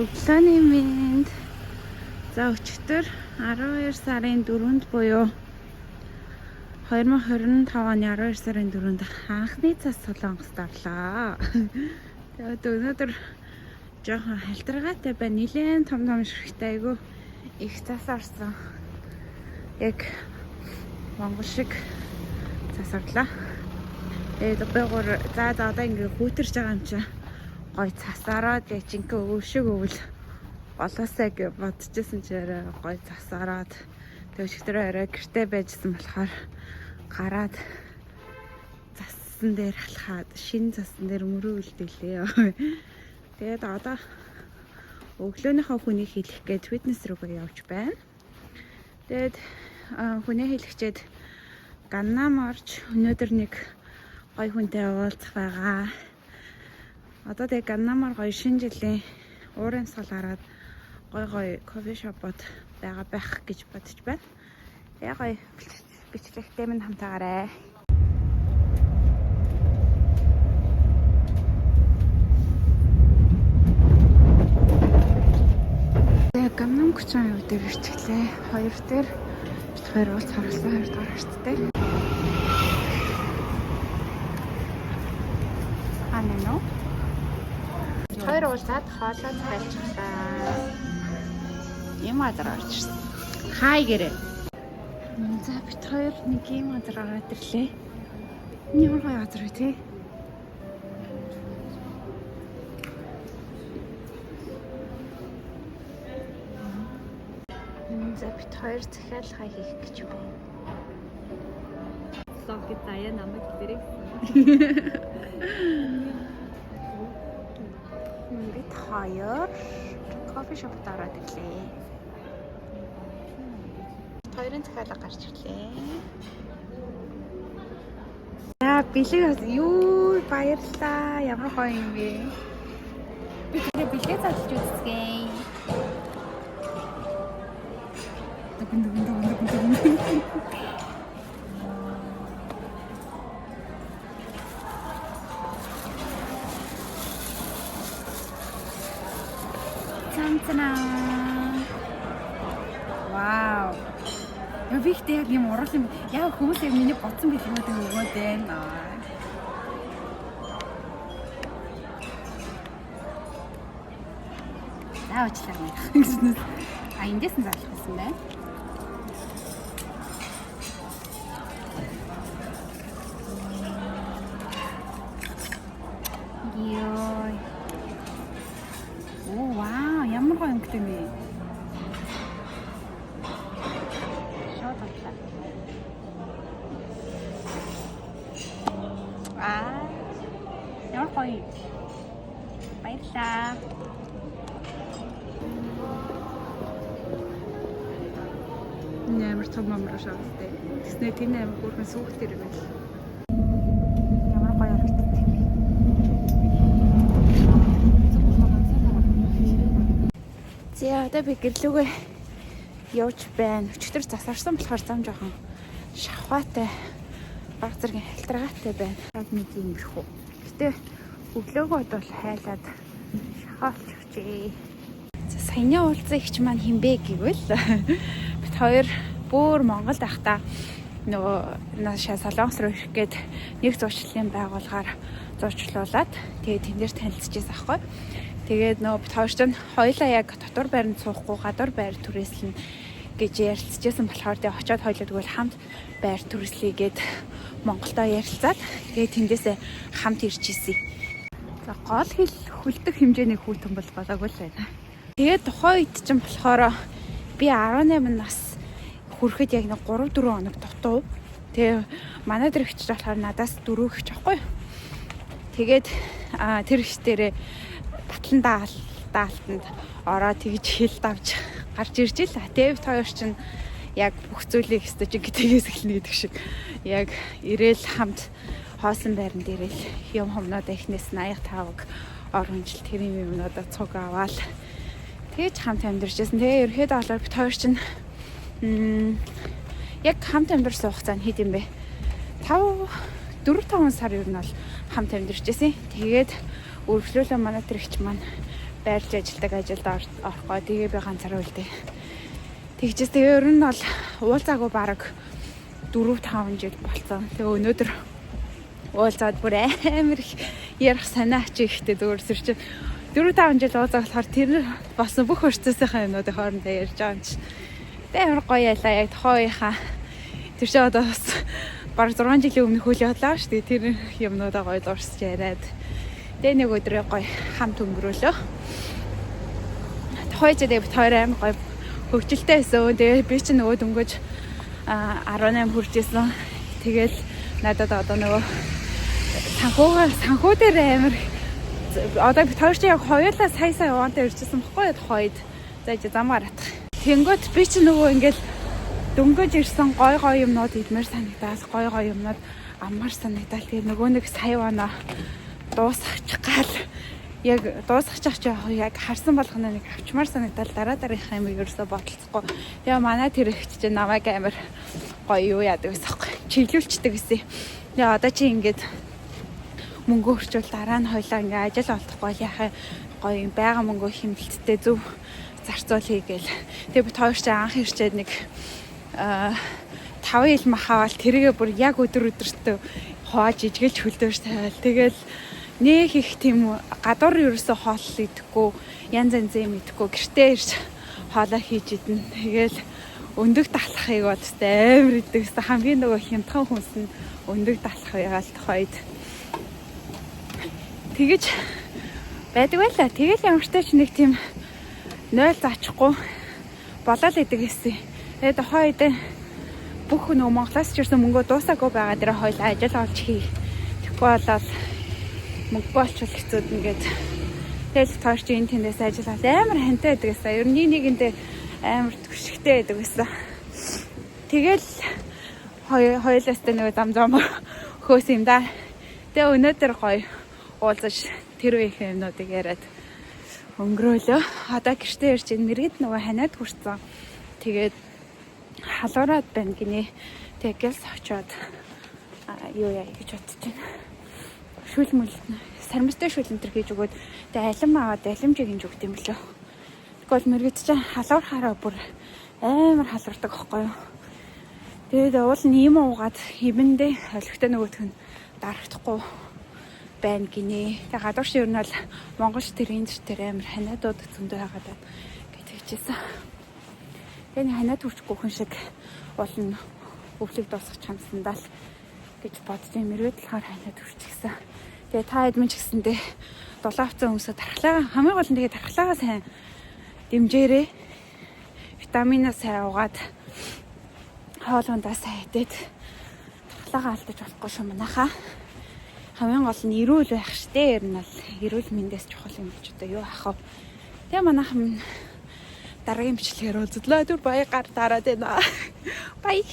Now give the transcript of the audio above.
Өглөөний мэнд. За, өчигдөр 12 сарын 4-нд буюу 2025 оны 12 сарын 4-нд анхны цас Солонгост орлоо. Тэгээд өнөөдөр жоохон халтаргаатай байна. Нилээн том том ширхтэй, айгүй их цас орсон. Яг Монгол шиг цас орлоо. Тэгээд би гур за за одоо ингээ хүүтэрч байгаа юм чинь гой цас ороод яг жинхэнэ өвөл шиг өвөл болоосай гэж бодчихсон чи арай гой цас ороод, тэгээд өчигдөр арай гэрте байжсан болохоор гараад цассан дээр алхаад, шин цассан дээр мөрөө үлдээлээ. Тэгээд одоо өглөөнийхөө хүнийг хийлгэх гээд фитнес рүүгээ явж байна. Тэгээд хүнээ хийлгчээд Ганнам орж өнөөдөр нэг гоё хүнтэй уулзах байгаа. Одоо тэгээ Ганнамаар гоё шинэ жилийн уур амьсгал хараад, гоё гоё coffee shop ууд байгаа байх гэж бодож байна. Тэгээ гоё бичлэгтэй минь хамтаагаарай. Тэгээ Ганнам 30 дээр ирчихлээ. Хоёр дээр бид хоёр уулзах оролцсон, хоёр дахь харцтай. А нэ. Хоёр уулзаад хоолоо захиалчихлаа. Ийм газар орж ирсэн. Хай гэрээ. За, бид хоёр нэг ийм газар ороод ирлээ. Энэ ямар гоё газар вэ, те? За, бид хоёр захиалга хийх гэж байна. Vlog заяа намайг хэлээрэй гэсэн. Бид хоёр coffee shop т ороод ирлээ. Хоёрын захиалга гарч ирлээ. За, бэлэг бас юу, баярлалаа. Ямар гоё юм бэ? Би тэгээ бэлгээ задлж үзцгээе. Дүгэн дүгэн дүгэн дүгэн дүгэн. Цамцнаа. Вау. Яа, би ихтэй яг юм уруул юм. Яг хүмүүс яг миний бодсон бэлгүүдийг өгөөд байна. За, уучлаарай. Гэснээс. А, эндээс нь заалах гэсэн байна. Йой. Оо, вау, ямар гоё өнгөтэй юм бэ? Шууд авлаа. Аа. Ямар гоё. Баярлалаа. Энэ амар том амар шаардтай. Тэснэ тэр амар хөөрхөн сүүхтэр юм байна. Ямар гоё харагддаг юм бэ? За, одоо би гэрлүүгээ явж байна. Өчигдөр цас орсон болохоор зам жоохон шавхаатай, баг зэргийн халтаргаатай байна. Яг нэг иймэрхүү. Гэтэ өглөөгөө бол хайлаад шахаалч өгчээ. За, саяны уулзсан ихч маань хэн бэ гэвэл бид хоёр бүр Монголд байхдаа нөгөө наашаа Солонгос руу ирэх гээд нэг зуучлалын байгууллагаар зуучлуулад, тэгээд тэн дээр танилцчихсан аахгүй. Тэгээд нөгөө бид хоёр чинь хоёулаа яг дотор байранд суухгүй, гадуур байр түрээслэн гэж ярилцчихсан болохоор, тэгээд очиод хоёулаа тэгвэл хамт байр түрээслэе гээд Монголдо ярилцаад, тэгээд тэндээсээ хамт ирж исэн. За, гол хил хөлдөх хэмжээний хүйтэн бол болоогүй л байна. Тэгээд тухайн үед чинь болохоор би 18 нас хүрэхэд яг нэг 3 4 хоног дутуу. Тэгээ манай тэр ихч болохоор надаас 4 ихч аахгүй. Тэгээд тэр их дээрээ батлан даалтанд ороод тэгж хил давж гарч ирж ил. Тэгээд бид хоёр чинь яг бүх зүйлийг өстөж гэтэгээс эхэлнэ гэдэг шиг яг ирээл хамт хоосон байран дээрэл юм хомноод эхнээс нь аяг таавг ор хүнжил тэр юм юмнуудаа цуг аваал тэгэж хамт амьдарч байсан. Тэгээ ерөөхдөө болоор бид хоёр чинь яг хамт амьдарсан хугацаа нь хэд юм бэ? 5 4 5 сар ер нь бол хамт амьдарч байсан. Тэгээд үргэлжлүүлэн манай тэр ихч маань Байрлаж ажилдаг ажилд орохгүй. Тэгээ би ганцаараа үлдээ. Тэгчээс тэгээ ер нь бол уулзаагүй бараг 4 5 жил болцсон. Тэгээ өнөөдөр уулзаад бүр амар их ярих санаа чи ихтэй зүгээр сэр чинь 4 5 жил уулзаа болохоор тэр болсон бүх процессынхаа юмнуудыг хоорондоо ярьж байгаа юм чи. Тэгээ амар гоё ялаа яг тухайн үеийнхаа тэр чинь одоо бас бараг 6 жилийн өмнөх үйл явдлаа шүү дээ. Тэр юмнуудаа гоё дурсаж яриад тэгээ нэг өдрөө гоё хамт өнгөрөөлөө. Тухайн үед бид хоёр амар гоё хөгжилтэй байсан. Тэгээ би чинь нөгөө дөнгөж 18 хүрч исэн. Тэгэл надад одоо нөгөө санхүү дээр амар одоо бид хоёр чинь яг хоёулаа сая сая яваантай ирчихсэн баггүй юу тухайд. За замаар атах. Тэнгөт би чинь нөгөө ингээл дөнгөж ирсэн гой гой юмнууд идмээр санагдаад гой гой юмнууд аммар санагдаад тэгээ нөгөө нэг сая вана дуусгачих гал яг дуусгачих ч яг харсан болгоно нэг авчмаар санагдал дараа дараагийнхаа юм ерөөсөө бодолцохгүй. Тэгээ манай тэр ихч чинь намайг амар гоё юу яадаг гэсэн аахгүй. Чиглүүлчдэг гэсэн. Тэгээ одоо чи ингээд мөнгө хөрчүүл дараа нь хоёлаа ингээ ажил олдохгүй бол яхаа гоё юм байгаа мөнгөө хэмнэлттэй зөв зарцуул хийгээл. Тэгээ бид хоёр чи анх ирчээд нэг 5 ил мах аваад тэрийгэ бүр яг өдөр өдөртөө хувааж ижгэлж хөлдөөж тавиал. Тэгэл нэх их тийм гадуур ерөөсөө хоол идэхгүй, янз янзын юм идэхгүй гэртээ ирж хоолоо хийж идэн. Тэгэл өндөг талхахыг бол өстэй амар идэг. Өстэй хамгийн нөгөө хямдхан хүнс нь өндөг талхах байгаал тухайд. Тэгэж байдаг байлаа. Тэгэл ямартай ч нэг тийм 0 заачихгүй болоод идэг гэсэн. Тэгээд тухайн үед бүх нөгөө Монголоос ч ирсэн мөнгөө дуусаагүй байгаа дээрээ хоёлаа ажил олж хий. Тэгэхгүй болоод мөнгөгүй болчихвол хэцүүд ингээд тэгэл тоор чи энэ тэндээс ажил авал амар хантай байдаг гэсэн. Ер нь нэгэндээ амар түшигтэй байдаг гэсэн. Тэгэл хоёулаастай нөгөө зам замаар хөөс юм да. Тэгээ өнөөдөр гоё уулзаж тэр үеийнхэн юмнуудыг яриад өнгөрөөлөө. Одоо гэртээ ирж энэ мэрэгд нөгөө ханиад хүрсэн. Тэгээд халуураад байна гинэ. Тэгээ гэлс очоод юу яа гэж бодож байна. Шүл мүл сармистай шүл энэ төр хийж өгөөд тэгээ алим аваад алимжийг ингэж өгд юм лөө. Тэгвэл мэрэгд чинь халуурхаараа бүр амар халуурдаг аахгүй юу. Тэгээд уул нь юм уугаад хибэндээ олигтой нөгөөх нь дарагдахгүй байна гинэ. Тэгээ гадуур шиг ер нь бол Монголч тэр энд тэр амар ханиадууд зөндөө байгаад байна гэж хэлжсэн. Тэгээ нэг ханиад хүрчихгүй хүн шиг уул нь өвлөг дуусгах хамсандаа л гэж бодож юм. Мэргэд болохоор ханиад хүрчихсэн. Тэгээ та хэд минь ч гэсэндээ дулаан хувцас өмсөө тархлаа. Хамгийн гол нь тэгээ тархлаагаа сайн дэмжээрэй. Витаминаа сайн уугаад хоолундаа сайн идээд тархлаагаа алдаж болохгүй шүү манайхаа. Хамгийн гол нь эрүүл байх штэ. Ер нь бол эрүүл мэндээс чухал юм гэж одоо юу ах вэ? Тэгээ манайхан дараагийн бичлэгээр уулзлаа. Түр баягаар дараад байна. Бай.